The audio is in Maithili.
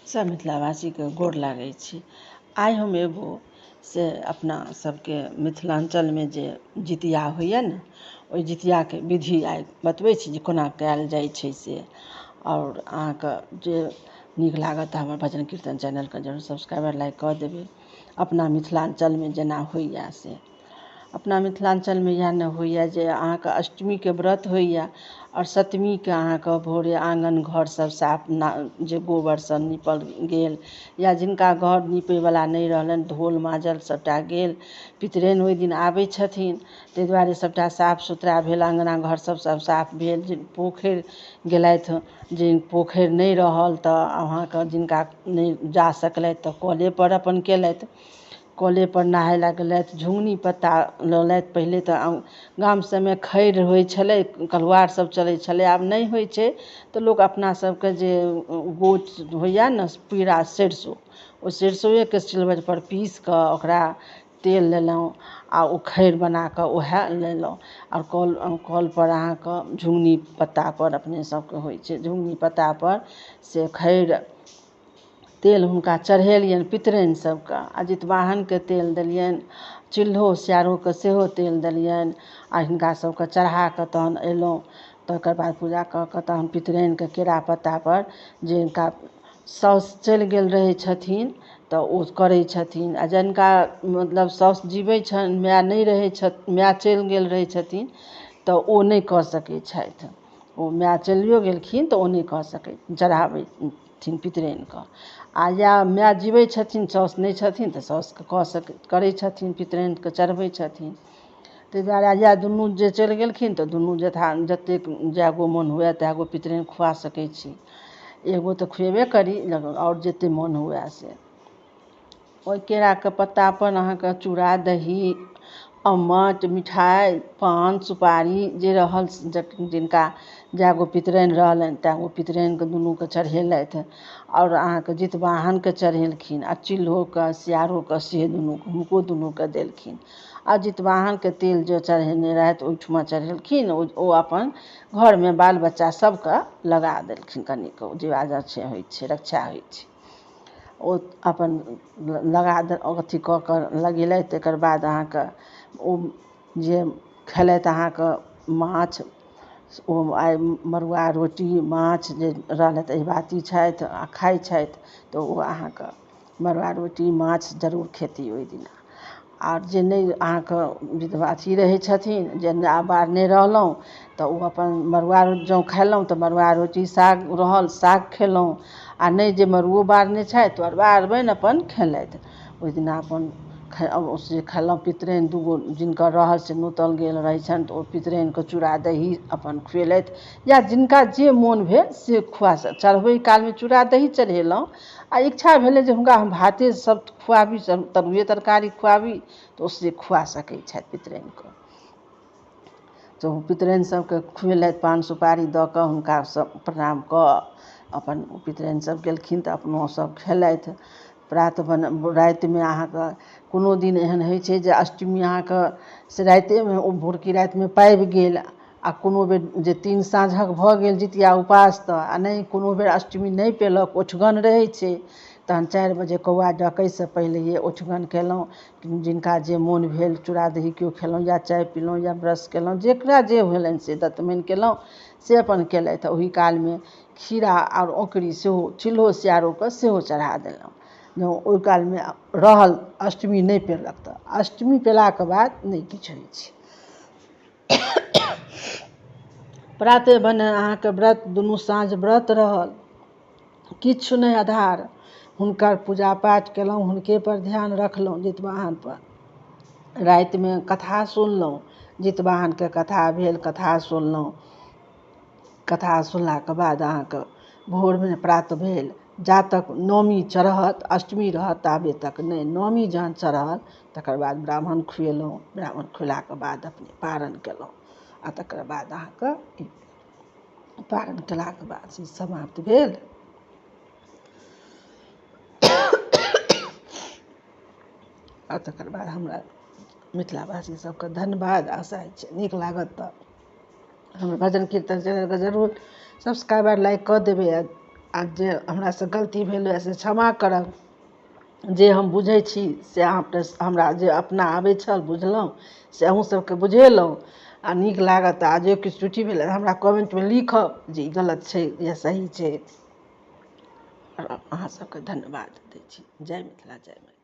सब मिथिलावासीके गोर लागै छी। आइ हम एगो से अपना सबके मिथिलाञ्चलमे जे जितिया होइए ने, ओहि जितियाके विधि आइ बतबै छी जे कोना कयल जाइ छै से। आओर अहाँके जे नीक लागत तऽ हमर भजन कीर्तन चैनलके जरूर सब्सक्राइबर लाइक कऽ देबै। अपना मिथिलाञ्चलमे जेना होइए से, अपना मिथिलाञ्चलमे इएह ने होइए जे अहाँके अष्टमीके व्रत होइए आओर सप्तमीके अहाँके भोरे आङ्गन घर सब साफ जे गोबरसँ नीपल गेल, या जिनका घर नीपयवला नहि रहलनि धोल माँजल सभटा गेल। पितराइन ओहि दिन आबै छथिन, ताहि दुआरे सभटा साफ सुथरा भेल, अङ्गना घर सब सब साफ भेल। जे पोखरि गेलथि, जे पोखरि नहि रहल तऽ अहाँके जिनका नहि जा सकलथि तऽ कलेपर अपन केलथि, कलेपर नहाय लए गेलथि, झुङ्गनी पत्ता लेलथि। पहिले तऽ गाम सबमे खैर होइ छलै, कल्हुआर सब चलै छलै, आब नहि होइ छै तऽ लोक अपना सबके जे गोट होइए ने पीरा सरिसो, ओ सरिसोएके सिलबटपर पीस कऽ ओकरा तेल लेलहुँ आ ओ खैर बना कऽ उएह लेलहुँ। आओर कलपर अहाँके झुङ्गनी पत्तापर अपने सबके होइ छै, झुङ्गनी पत्तापर से खैर तेल हुनका चढ़ेलियनि पितराइन सबके, आ जितवाहनके तेल देलियनि, चूल्हो सियारोके सेहो तेल देलियनि आ हिनका सबके चढ़ा कऽ तहन अयलहुँ। तकर बाद पूजा कऽ कऽ तहन पितराइनके केरा पत्तापर, जिनका साउस चलि गेल रहै छथिन तऽ ओ करै छथिन, आ जिनका मतलब साउस जीबै छनि, माय नहि रहै छथि, माय चलि गेल रहै छथिन तऽ ओ नहि कऽ सकै छथि। ओ माय चलियो गेलखिन तऽ ओ नहि कऽ सकै चढ़ाबैथिन पितराइनके। आ या माय जीबै छथिन, साउस नहि छथिन तऽ साउसके कऽ सकै करै छथिन, पितराइनके चढ़बै छथिन। ताहि दुआरे या दुनू जे चलि गेलखिन तऽ दुनू जथा जतेक जए गो मोन हुए तए गो पितराइन खुआ सकै छी। एगो तऽ खुएबे करी, आओर जतेक मोन हुए से। ओहि केराके पत्तापर अहाँके चूड़ा दही अम्मट मिठाइ पान सुपारी जे रहल, जिनका जए गो पितराइन रहलनि तए गो पितराइनके दुनूके चढ़ेलथि। आओर अहाँके जितवाहनके चढ़ेलखिन आ चूल्होके सियारोके से दुनूके हुनको दुनूके देलखिन। आ जितवाहनके तेल जे चढ़ेने रहथि ओहिठुमा चढ़ेलखिन, ओ अपन घरमे बाल बच्चा सबके लगा देलखिन। कनिक जे छै होइ छै, रक्षा होइ छै, ओ अपन लगा अथी कऽ कऽ लगेलथि। तकर बाद अहाँके ओ जे खेलथि अहाँके माछ, ओ आइ मड़ुआ रोटी माछ जे रहलथि, अहिबाती छथि आ खाइ छथि तऽ ओ अहाँके मड़ुआ रोटी माछ जरूर खेती ओहि दिना। आर जे नहि अहाँके अथी रहै छथिन, जे बारने रहलहुँ तऽ ओ अपन मड़ुआ जँ खेलहुँ तऽ मड़ुआ रोटी साग रहल, साग खेलहुँ। आ नहि जे मड़ुओ बारने छथि तऽ अरबा अरबाइन अपन खेलथि ओहि दिना अपन से खेलहुँ। पितराइन दूगो जिनकर रहल से नोतल गेल रहै छनि तऽ ओ पितराइनके चूड़ा दही अपन खुएलथि, या जिनका जे मोन भेल से खुआ। चढ़बै कालमे चूड़ा दही चढ़ेलहुँ, आ इच्छा भेलै जे हुनका हम भाते सब खुआबी, तरुए तरकारी खुआबी तऽ ओ से खुआ सकै छथि पितराइनके। तऽ पितराइन सबके खुएलथि, पान सुपारी दऽ कऽ हुनका सब प्रणाम कऽ अपन पितराइन सब गेलखिन तऽ अपनो सब खेलथि। प्रात भने रातिमे अहाँके कोनो दिन एहन होइ छै जे अष्टमी अहाँके से रातिएमे ओ भोरकी रातिमे पाबि गेल, आ कोनो बेर जे तीन साँझक भऽ गेल जितिया उपास तऽ, आ नहि कोनो बेर अष्टमी नहि पेलक, ओठगन रहै छै, तहन 4 बजे कौआ डकैसँ पहिलैए ओठगन केलहुँ। जिनका जे मोन भेल चूड़ा दही केओ खेलहुँ या चाय पीलहुँ या ब्रश केलहुँ, जकरा जे भेलनि से दतमनि केलहुँ से अपन केलथि। ओहि कालमे खीरा आओर औंकरी सेहो चूल्हो सियारोके सेहो चढ़ा देलहुँ। ओहि कालमे रहल अष्टमी नहि पेलक तऽ अष्टमी पेलाके बाद नहि किछु होइ छै। प्राते भने अहाँके व्रत दुनू साँझ व्रत रहल, किछु नहि आधार, हुनकर पूजा पाठ केलहुँ, हुनके पर ध्यान रखलहुँ जितवाहन पर। रातिमे कथा सुनलहुँ, जितवाहनके कथा भेल, कथा सुनलहुँ। कथा सुनलाके बाद अहाँके भोरमे प्रात भेल, जा तक नौमी चढ़त, अष्टमी रहत ताबे तक नहि, नौमी जहन चढ़ल तकर बाद ब्राह्मण खुएलहुँ। ब्राह्मण खुएलाके बाद अपने पारण केलहुँ आ तकर बाद अहाँके पारण केलाके बाद से समाप्त भेल। आ तकर बाद हमरा मिथिलावासी सबके धन्यवाद। आशा छै नीक लागत तऽ हमर भजन कीर्तन चैनलके जरूर सब्सक्राइबर लाइक कऽ देबै। आ जे हमरासँ गलती भेल हुए से क्षमा करब। जे हम बुझै छी से अहाँ हमरा जे अपना आबै छल बुझलहुँ से अहूँ सबके बुझेलहुँ। आ नीक लागत आ जे किछु त्रुटि भेल हमरा कमेन्टमे लिखब जे ई गलत छै या सही छै। अहाँ सबके धन्यवाद दै छी। जय मिथिला, जय मैथिली।